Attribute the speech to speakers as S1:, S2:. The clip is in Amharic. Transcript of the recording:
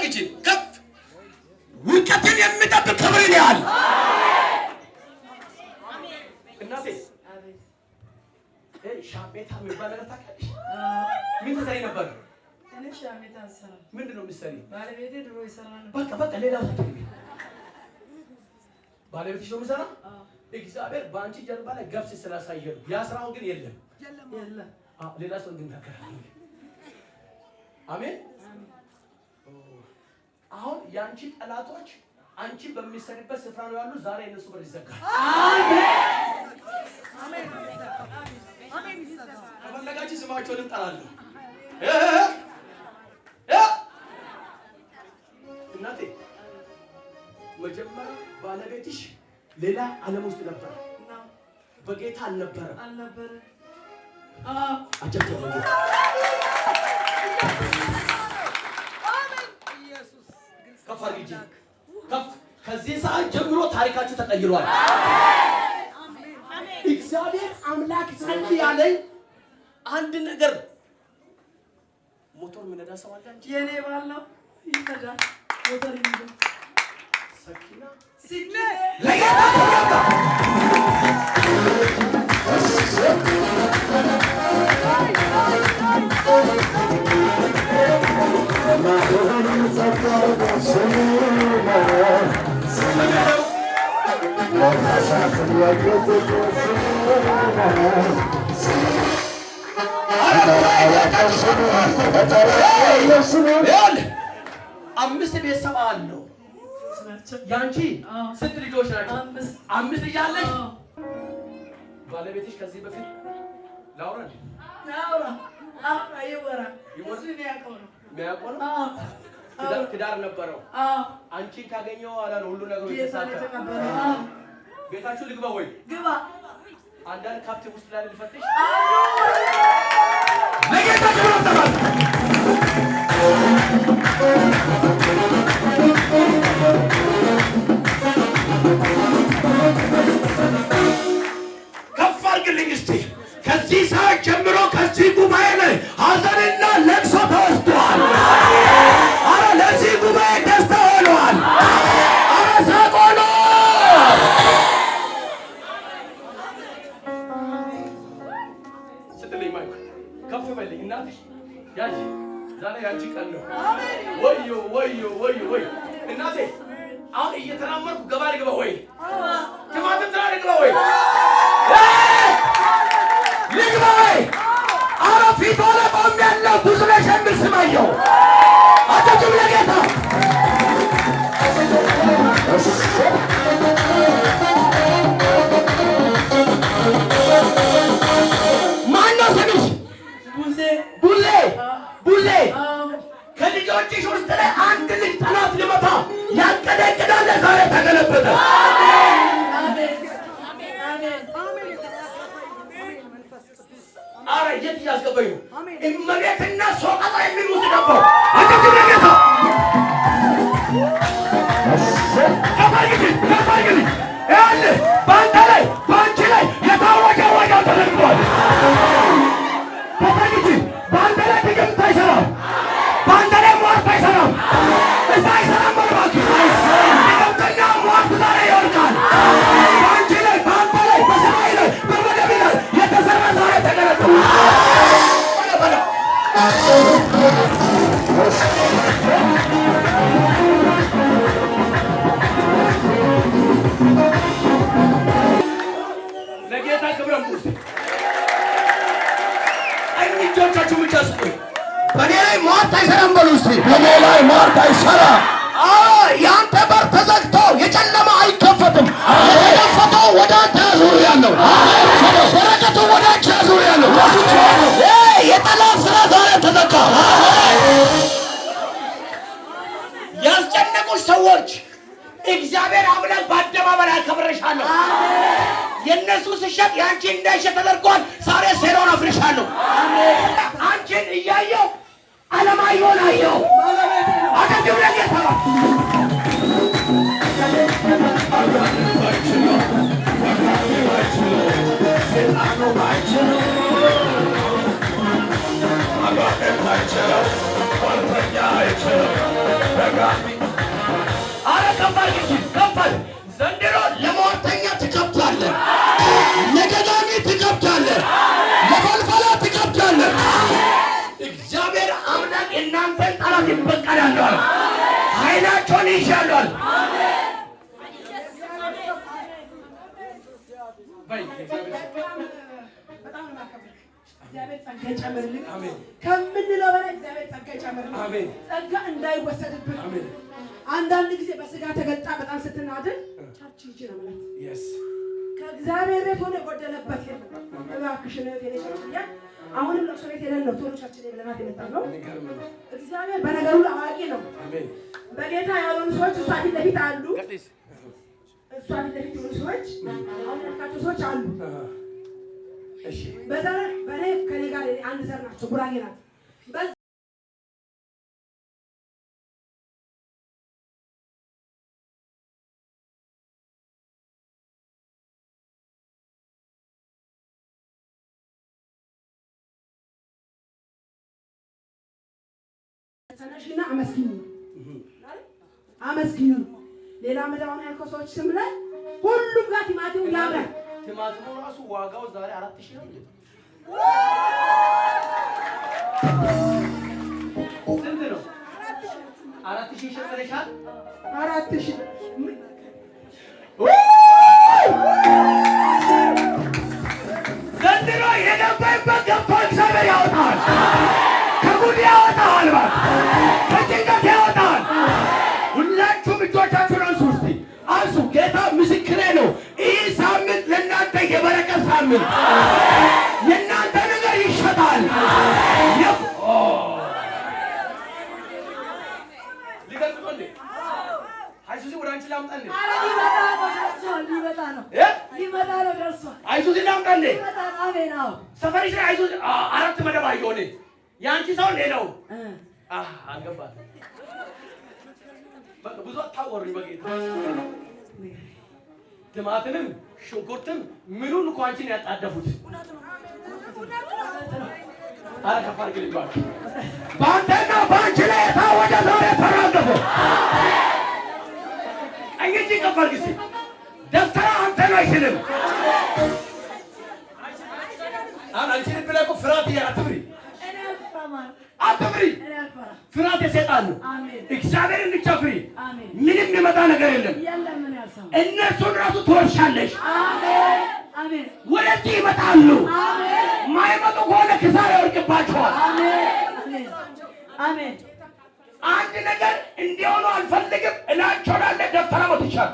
S1: አድርግ እጅህን ከፍ።
S2: ውድቀትን የሚጠብቅ ክብርን ያህል።
S1: እናቴ፣ ሻሜታ የሚባል ነገር ታውቂያለሽ? ምን ትሰሪ ነበር?
S3: እኔ ሻሜታ አልሰራም።
S1: ምንድን ነው የምትሰሪ?
S3: ባለቤቴ ድሮ ይሰራ ነበር።
S1: በቃ በቃ፣ ሌላ አትግቢ። ባለቤትሽ ነው የሚሰራ? እግዚአብሔር በአንቺ ጀርባ ላይ ገብስ ስላሳየ ነው። ያ ስራውን ግን የለም።
S3: የለም።
S1: አዎ፣ ሌላ ሰው እንድናገር። አሜን። አሁን የአንቺ ጠላቶች አንቺ በሚሰሪበት ስፍራ ነው ያሉ። ዛሬ እነሱ በር ይዘጋል። ከፈለጋችሁ ስማቸውን እንጠራለሁ። እ እ እናቴ፣ መጀመሪያ ባለቤትሽ ሌላ ዓለም ውስጥ ነበር፣
S3: ነው።
S1: በጌታ አልነበረም።
S3: አልነበረም። አዎ።
S1: አጨብጭቡ ለጌታ። ከፍ አድርጊ እጅሽን። ከፍ። ከዚህ ሰዓት ጀምሮ ታሪካችሁ ተቀይሯል። እግዚአብሔር አምላክ ጸልይ ያለኝ አንድ ነገር፣ ሞተር የሚነዳ ሰው አለ እንጂ?
S3: የኔ ባል ነው፣ ይነዳል። ሞተር ይነዳል።
S1: ሰኪና።
S3: ሲኪ።
S2: ለጌታ ክብር።
S1: ይኸውልህ፣ አምስት ቤተሰብ አለው።
S3: ናቸው።
S1: ያንቺ
S3: አዎ።
S1: ስንት ልጆች ናቸው?
S3: አምስት።
S1: አምስት ልጅ አለሽ።
S3: አዎ።
S1: ባለቤትሽ ከዚህ በፊት፣ ላውራ እንዴ?
S3: አውራ አውራ፣ ይወራ።
S1: ይወራ።
S3: እሱ የሚያውቀው ነው።
S1: የሚያውቀው ነው።
S3: አዎ።
S1: ትዳር ነበረው።
S3: አዎ።
S1: አንቺን ካገኘው በኋላ ነው ሁሉ ነገሩ
S3: ጌታን
S1: የተሳካ።
S3: የተቀበለው። አዎ።
S1: ቤታችሁ ልግባ ወይ?
S3: ግባ።
S1: አንዳንድ ካፕቴ ውስጥ ላይ ልፈትሽ።
S2: ለጌታ ክብር አምጣ። ከፍ አድርግልኝ እስቲ። ከዚህ ሰዓት ጀምሮ ከዚህ ጉባኤ ላይ ሐዘንና ለቅሶ ተወስዷል። አረ ለዚህ ጉባኤ ደስታ ሆኗል። አረ ሳቅ ሆኗል።
S1: ስትልኝ mic ከፍ በልኝ እናትሽ ያዥ። ዛሬ ያንቺ ቀን ነው። ወዮ ወዮ ወዮ ወዮ! እናቴ፣ አሁን እየተራመድኩ ገባ ልግባ ወይ? ቲማቲም ትራ ልግባ ወይ?
S2: ልግባ ወይ? አረ ፊቷ ላይ ቆሜያለሁ። ብዙ ነሽ የሚል ስም አየሁ። አጨብጭቡ ለጌታ። ማነው ስምሽ?
S3: ቡዜ።
S2: ቡሌ፣ ቡሌ።
S3: አዎ።
S2: ከልጆችሽ ውስጥ ላይ አንድ ልጅ ጠላት ሊመታ ያቀደ እቅድ አለ። ዛሬ ተገለበጠ።
S3: አሜን አሜን።
S1: አረ የት እያስገባኝ ነው? እመቤትና ሶቀጣ የሚል ውስጥ ገባሁ።
S2: አጨብጭቡ ለጌታ። ከፍ አድርግልኝ፣ ከፍ አድርግልኝ። ይኸውልህ፣ በአንተ ላይ፣ በአንቺ ላይ የታወጀ አዋጅ ተደርጓል። ከፍ አድርግልኝ። በአንተ ላይ ድግምት አይሰራም። በአንተ ላይ ሟርት አይሰራም። እዛ አይሰራም። በል እባክህ። ድግምትና ሟርት ዛሬ ይወድቃል። በአንቺ ላይ፣ በአንተ ላይ፣ በሰማይ ላይ፣ በመደብ ላይ የተሰራ ዛሬ ተገለጠ። በለ በለ።
S1: ለጌታ ክብር አምጡ። ቀኝ እጆቻችሁ ብቻ ስጡኝ።
S2: በእኔ ላይ ሟርት አይሰራም በሉ እስቲ። በእኔ ላይ ሟርት አይሰራም። አዎ፣ የአንተ በር ተዘግቶ የጨለማ አይከፈትም። የተከፈተው ወደ አንተ አዙር ያለው፣ በረከቱ ወደ አንቺ አዙር ያለው የጠላት ስራ ዛሬ ተዘጋ።
S1: ያስጨነቁሽ ሰዎች እግዚአብሔር አምላክ በአደባባይ አከብርሻለሁ። የእነሱ ስሸጥ የአንቺ እንዳይሸጥ ተደርጓል። ዛሬ ሴሮን አፍርሻለሁ። አንቺን እያየሁ አለማየሁን አየሁ።
S3: ባለቤቴ ነው።
S2: አጨብጭቡ ለጌታ። ለደጋሚ አረ ከፍ አድርግ እንጂ ከፍ አድርግ። ዘንድሮ ለሟርተኛ ትከብዳለህ፣ ለደጋሚ ትከብዳለህ፣ ለፈልፈላ ትከብዳለህ። እግዚአብሔር አምላክ እናንተን ጠላት ይበቀላል አለ። ኃይላቸውን ይሻሉ አለ።
S1: በይ እግዚአብሔር
S3: በጣም ነው የማከብርህ። እግዚአብሔር ጸጋ ይጨምርልህ።
S1: አሜን።
S3: ከምንለው በላይ እግዚአብሔር ጸጋ ይጨምርልህ።
S1: አሜን።
S3: ጸጋ እንዳይወሰድብህ።
S1: አሜን።
S3: አንዳንድ ጊዜ በስጋ ተገልጣ በጣም ስትናደድ church ሂጂ ነው የምላት።
S1: Yes.
S3: ከእግዚአብሔር ቤት ሆኖ የጎደለበት የለም። እባክሽን እህቴ ነሽ እያል አሁንም ለቅሶ ቤት ሄደን ነው ቶሎ church ላይ ብለናት የመጣን ነው።
S1: የሚገርም ነው።
S3: እግዚአብሔር በነገሩ ሁሉ አዋቂ ነው።
S1: አሜን።
S3: በጌታ ያልሆኑ ሰዎች እሷ ፊት ለፊት አሉ።
S1: ቀጥይስ።
S3: እሷ ፊት ለፊት የሆኑ ሰዎች አሁን ያልካቸው ሰዎች አሉ።
S1: እሺ።
S3: በዘር በእኔ ከኔ ጋር አንድ ዘር ናቸው፣ ጉራጌ ናት። ተነሽና አመስግኙ አመስግኙ። ሌላ ምለው አሁን ያልከው ሰዎች ስም ላይ ሁሉም ጋር ቲማቲሙ ያምራል።
S1: ቲማቲሙ ራሱ ዋጋው ዛሬ 4000 ነው እንዴ? ስንት ነው? 4000 ይሸጥልሻል?
S3: 4000
S2: ዘንድሮ የገባህበት ገብቶ እግዚአብሔር ያወጣል። ከጉድ ያወጣል፣ እባክህ ከጭንቀት ያወጣል። ሁላችሁም እጆቻችሁን አንሱ፣ እስቲ አንሱ። ጌታ ምስክሬ ነው። ይህ ሳምንት ለእናንተ የበረከት ሳምንት፣ የእናንተ ነገር ይሸጣል።
S1: ሊገልጽ ነው እንዴ? አይሱዚ ወደ አንቺ ላምጣ እንዴ?
S4: ኧረ ሊመጣ ነው ደርሷል። ሊመጣ ነው
S1: እ?
S4: ሊመጣ ነው ደርሷል።
S1: አይሱዚ ላምጣ እንዴ?
S4: ሊመጣ ነው። አሜን። አዎ
S1: ሰፈርሽ ላይ አይሱዚ አራት መደብ አየሁ እኔ። የአንቺ ሰው ሌላው አልገባትም። በቃ ብዙ አታወሩኝ በጌታ። ቲማቲምም ሽንኩርትም ምኑን እኮ አንቺን ያጣደፉት። ኧረ ከፍ አድርግልኝ እባክህ።
S2: በአንተና በአንቺ ላይ የታወጀ ዛሬ ተራገፈ። ቀኝ እጅ ከፍ አድርግ እስቲ። ደብተራ አንተን አይችልም።
S1: አሁን አንቺ ልብ ላይ እኮ ፍርሃት እያለ አትፍሪ፣
S4: እኔ አልፈራም።
S2: አትፍሪ።
S4: እኔ አልፈራም።
S2: ፍርሃት የሰይጣን ነው።
S4: አሜን
S2: እግዚአብሔርን ብቻ ፍሪ።
S4: አሜን።
S2: ምንም የሚመጣ ነገር የለም።
S4: የለም ምን ያልሰማ
S2: እነሱን ራሱ ትወርሻለሽ።
S4: አሜን አሜን
S2: ወደዚህ ይመጣሉ።
S4: አሜን
S2: ማይመጡ ከሆነ ኪሳራ ይወድቅባቸዋል።
S4: አሜን አሜን አሜን።
S2: አንድ ነገር እንዲሆኑ አልፈልግም እላቸው ላለ ደብተራ ሞትቻለሁ።